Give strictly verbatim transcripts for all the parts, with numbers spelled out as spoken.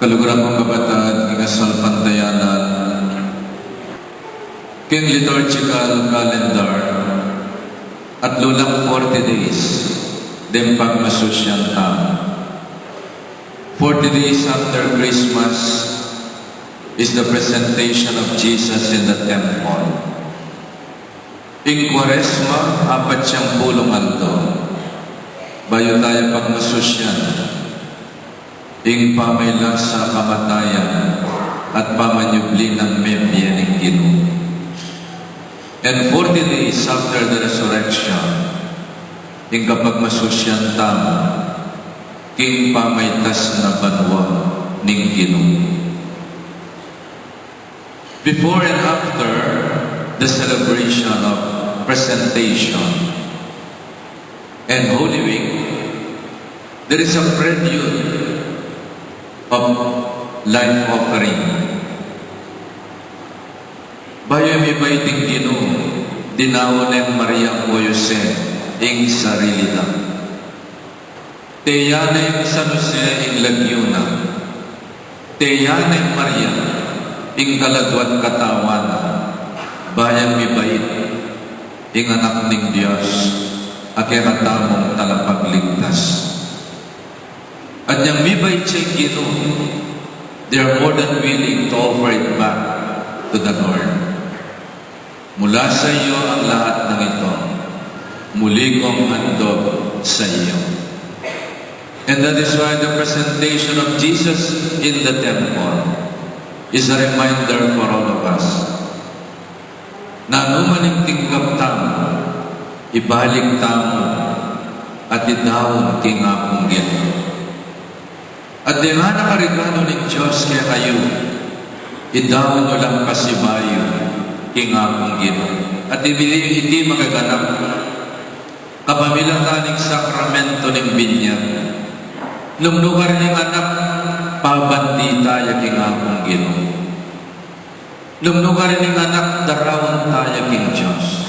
Kaluguran kung kapatad, king kasalpantayanan, king liturgical calendar, atlu lang forty days deng pagmasusyan tamu. Forty days after Christmas is the presentation of Jesus in the temple. Ing Kuaresma, apat yang pulung aldo bayu taya pagmasusyan ing pamailas a kamatayan at pamanyubli nang mebie ning Ginu. And forty days after the resurrection, ing kapagmasusyan tamu king pamaitas na banua ning Ginu. Before and after the celebration of presentation and Holy Week, there is a prelude of life offering. Bayu mibait ing Ginu, dinaun neng Maria o Jose ing sarili na. Teya neng San Jose ing lagyu na. Teya neng Maria ing kaladuan katawan na. Bayu mibait ing Anak ning Dios a kekatamung Talapagligtas. At inyang mibait ya ing Ginu, they are more than willing to offer it back to the Lord. Mula sa iyo ang lahat ng ito. Muli kong handog sa iyo. And that is why the presentation of Jesus in the temple is a reminder for all of us. Nanu man ing tinggap tamu, ibalik tamu at idaun king Apung Ginu. At deng anak a regalo ning Dios kekayu, idaun yu lang pasibayu king Apung Ginu. At iti, iti magaganap kapamilatan ning sakramento ning binyag. Nung nukarin ing anak, pabandi taya king Apung Ginu. Nung nukarin ing anak, daraun taya king Dios.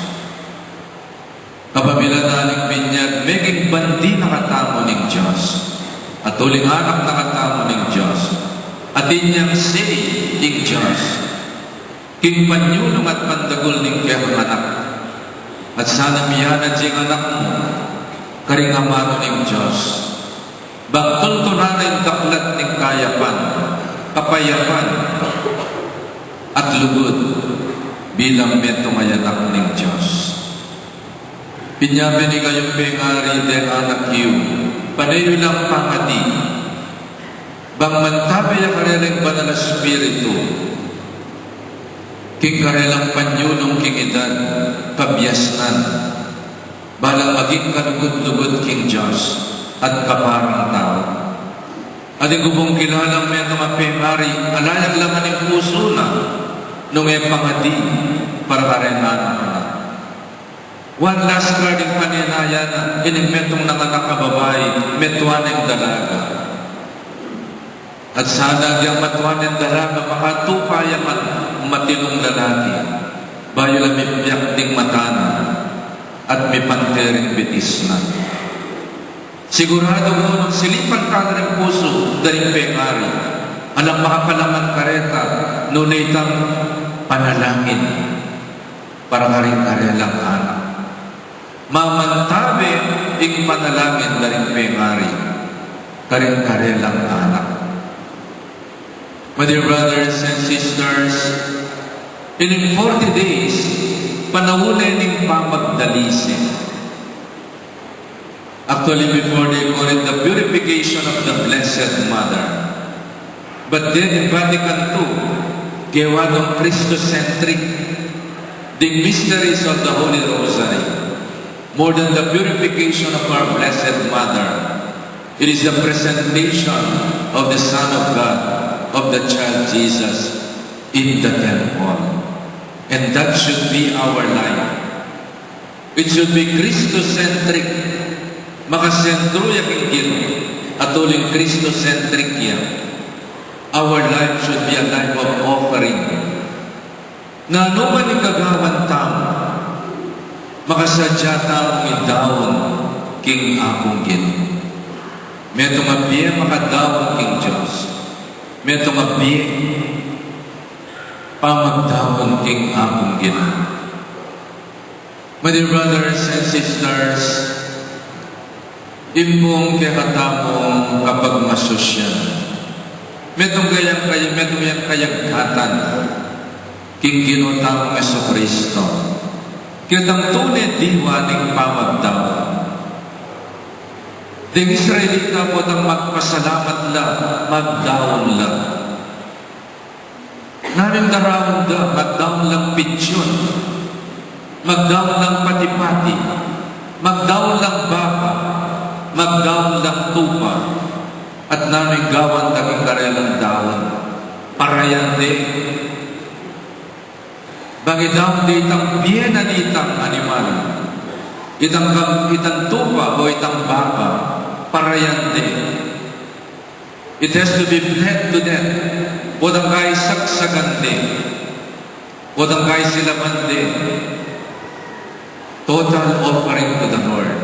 Kapamilatan ning binyag, meging bandi na katamu ning Dios. At uling anak na katamu ning Dios. At inyang say ing Dios king panyulung at pandagul ning kekang anak. At sana miyanad ya ing anak mu karing amanu ning Dios. Bang tuntunan na ing daklat ning kayapan, kapayapan, at lugud bilang metung a anak ning Dios. Pinyabe ning kayung pengari deng anak yu, pane yu lang pangadi. Bang mantabe ya karela ing Banal a Espiritu king karelang panyulung king edad, kabiasnan, balang maging kalugud-lugud king Dios at kaparang tau. At ing kubung kilalang metung a pengari, ala yang laman ning pusu na nung e pangadi para kareng anak na. One last card ing panenayan na, ining metung nang anak a babai, metua neng dalaga. At sana agyang matua neng dalaga, makatupa ya man matilung lalaki, bayu la mipiak ding mata na at mipante ring bitis na. Siguradu ku nung silipan ta na ring pusu da ring pengari, alang makapalaman kareta, nune itang panalangin para karing karelang anak. Mamantabe ing panalangin da ring pengari karing karelang anak. My dear brothers and sisters, ining forty days, panaun ne ning pamagdalisin. Actually, before they call it the purification of the Blessed Mother. But then in Vatican two, gewa dong Christocentric, the mysteries of the Holy Rosary. More than the purification of our Blessed Mother, it is the presentation of the Son of God, of the child Jesus in the temple. And that should be our life. It should be Christocentric. Makasentro ya king Ginu, at uling Christocentric ya. Our life should be a life of offering. Nanu man ing gagawan tamu, makasadya tamung idaun king Apung Ginu. Metung a bie makadaun king Dios. Metung a bie, pamagdaun king Apung Ginu. My dear brothers and sisters, ing pung kekatamung kapagmasusyan, metung kayang kaya, metung yang kayagkatan king Ginu tamung Jesucristo, ketang tune diwa ning pamagdaun. Deng Israelita potang magpasalamat la, magdaun la. Nanu ing daraun da? Magdaun lang pitsun, magdaun lang pati-pati, magdaun lang baba, magdaun lang tupa. At nanu ing gawan da king karelang daun? Parayan de. Bang idaun de itang bie na nitang animal, itang kam-, itang tupa o itang baba, parayan de. It has to be bled to death. Potang kai saksakan de, potang kai silaban de. Total offering to the Lord.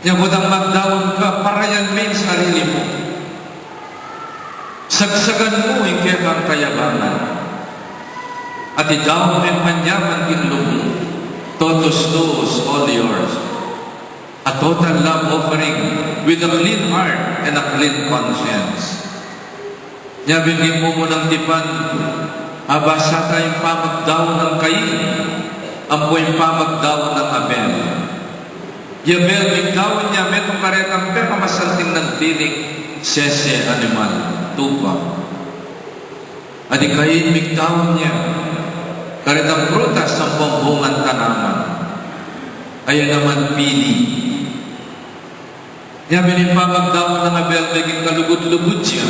Nya potang magdaun ka, parayan me ing sarili mu. Saksakan mu ing kekang kayabangan, at idaun me ing manyaman king lub mu. Totus tuus, all yours. A total love offering with a clean heart and a clean conscience. Nya bing ing mumunang tipan, abasa taya ing pamagdaun nang Cain ampo ing pamagdaun nang Abel. I Abel, migdaun ya metung karetang pekamasanting nang tiling, sese, animal, tupa. At i Cain, migdaun ya karetang prutas ampong bungang tanaman, a ya naman pili. Nya bing ing pamagdaun nang Abel, meging kalugud-lugud ya,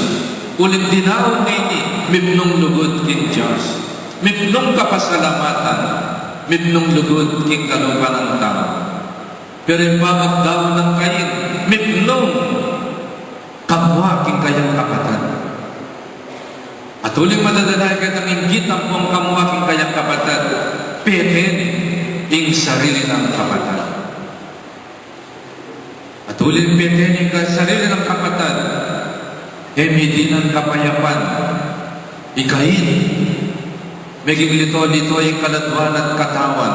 uling dinaun ne ini mipnung lugud king Dios, mipnung kapasalamatan, mipnung lugud king kalupa nang tau. Pero ing pamagdaun nang Cain, mipnung kamua king kayang kapatad. At uling madadala ya ketang inggit ampong kamua king kayang kapatad, pete ne ing sarili nang kapatad. At uling pete ne ing ka-, sarili nang kapatad, e mitinan kapayapan. I Cain, meging lito-lito ing kaladwan at katawan,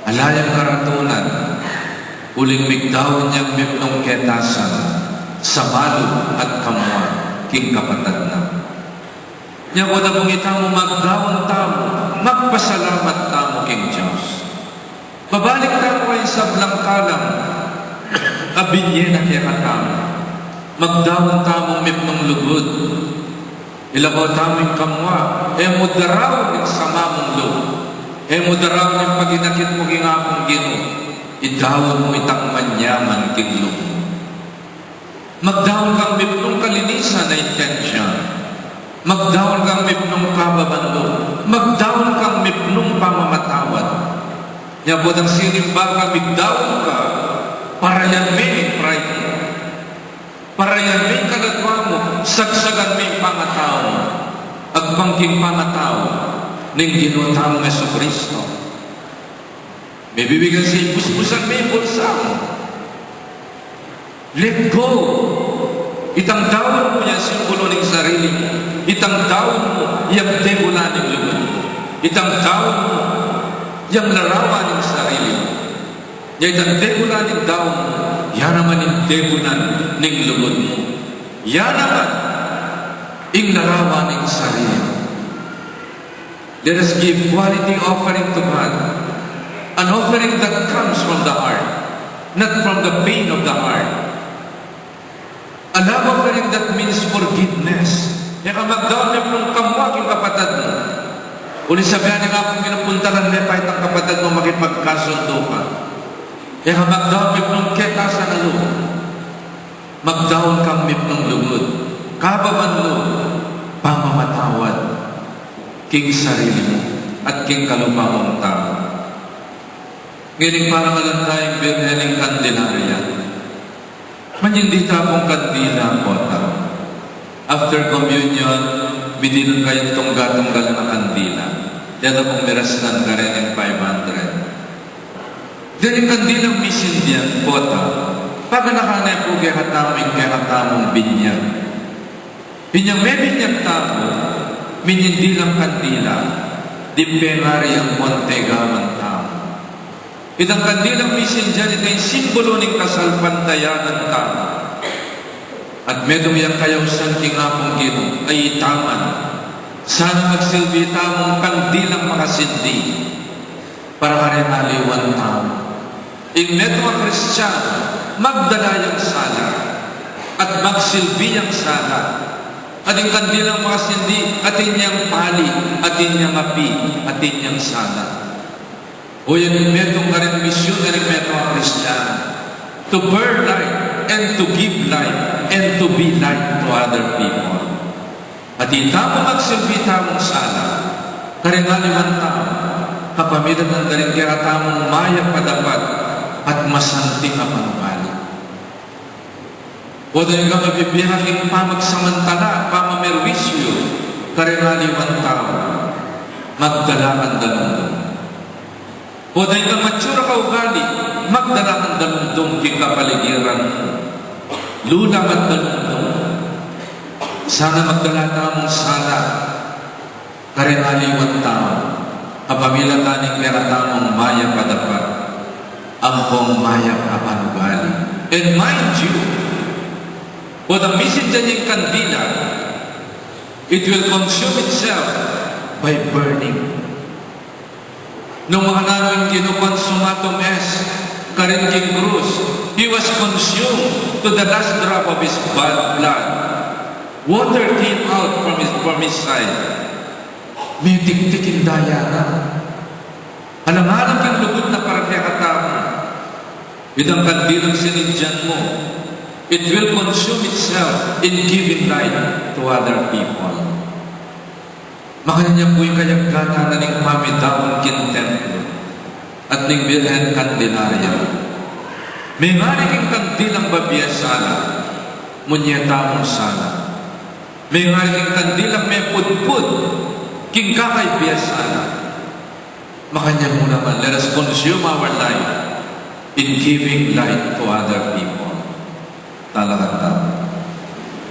ala yang karatunan, uling migdaun yang mipnung ketasan, samalu at kamua king kapatad na. Nya potang itamu, magdaun tamu, magpasalamat tamu king Dios. Babalik tamu king sablang kalam a binie na kekatamu. Magdaun tamung mipnung lugud. Ilako tamu ing kamua, e mu daraun ing sama mung lub, e mu daraun ing paginakit mu king Apung Ginu. Idaun mu itang manyaman king lub mu. Magdaun kang mipnung kalinisan a intensyon. Magdaun kang mipnung kababan lub. Magdaun kang mipnung pamamatawad. Nya potang sinimba ka, migdaun ka, parayan me ing pride mu. Parayan me ing kaladwa mu, sagsagan me ing pangatau mu. Agpang king pangatau ning Ginu tamung Jesucristo. Mibibigay sa ing busbusan me ing bulsa mu. Let go. Itang daun mu yang simbulu ning sarili mu. Itang daun mu yang degula ning lugud mu. Itang daun mu yang larawan ning sarili mu. Ya itang degula ning daun mu, ya naman ing degulan ning lugud mu. Ya naman ing larawan ning sarili mu. Let us give quality offering to God. An offering that comes from the heart, not from the pain of the heart. A love offering that means forgiveness. Keka magdaun mipnung kamua king kapatad mu. Uling sabian ning Apung Ginu, puntalan me pa itang kapatad mu, makipagkasundu ka. Keka magdaun mipnung ketasan a lub. Magdaun kang mipnung lugud, kababan lub, pamamatawad king sarili mu at king kalupa mung tau. Ngening parangalan taya ing Birhen ning Candelaria. Manyindi ta pung kandila, pota. After communion, mitinan kayang tungga-tunggalan a kandila. Deta pung mirasnan karening five hundred. Deng kandilang misindian, pota, paganakan ne pu kekatamung, kekatamung binyag. Inyang mebinyag tamu, minyindilang kandila, dimpe ngari yang montegaman tamu. Itang kandilang misindian, ita ing simbulu ning kasalpantayanan tamu. At metung yang kayausan king Apung Ginu, a ita man, sana magsilbi tamung kandilang makasindi para karing aliwan tamu. Ing metung a Kristiano, magdala yang sala, at magsilbi yang sala. At ing kandilang makasindi, atin yang pali, atin yang api, atin yang sala. O yan ing metung karing misyun, karing metung a Kristiano. To bear light, and to give light, and to be light to other people. At ita mu magsilbi tamung sala karing aliwan tamu, kapamilatan da ring kekatamung mayap a dapat at masanting a panugali. O deng ka mabibihan king pamagsamantala, pamamerwisyu, karing aliwan tamu, magdala kang dalumdum. O deng ka matsura kaugali, magdala kang dalumdum king kapaligiran mu. Lula kang dalumdum. Sana magdala tamung sala karing aliwan tamu, kapamilatan ning kekatamung mayap a dapat ampong mayap a panugali. And mind you, o deng misindian ing kandila, it will consume itself by burning. Nung makananu ing kinu-consumatum est karin king krus, he was consumed to the last drop of his blood. Water came out from his, from his side. Mitiktik ing daya na. Alang-alang king lugud na para kekatamu. Itang kandilang sinidyan mu, it will consume itself in giving light to other people. Makanyan ya pu ing kayagatan na ning pamidaun king templo at ning Birhen Candelaria. Mengari king kandilang babie sala, munye tamung sala. Mengari king kandilang mepudpud king kakaibie sala. Makanyan mu naman, let us consume our life in giving light to other people. Talakad tamu.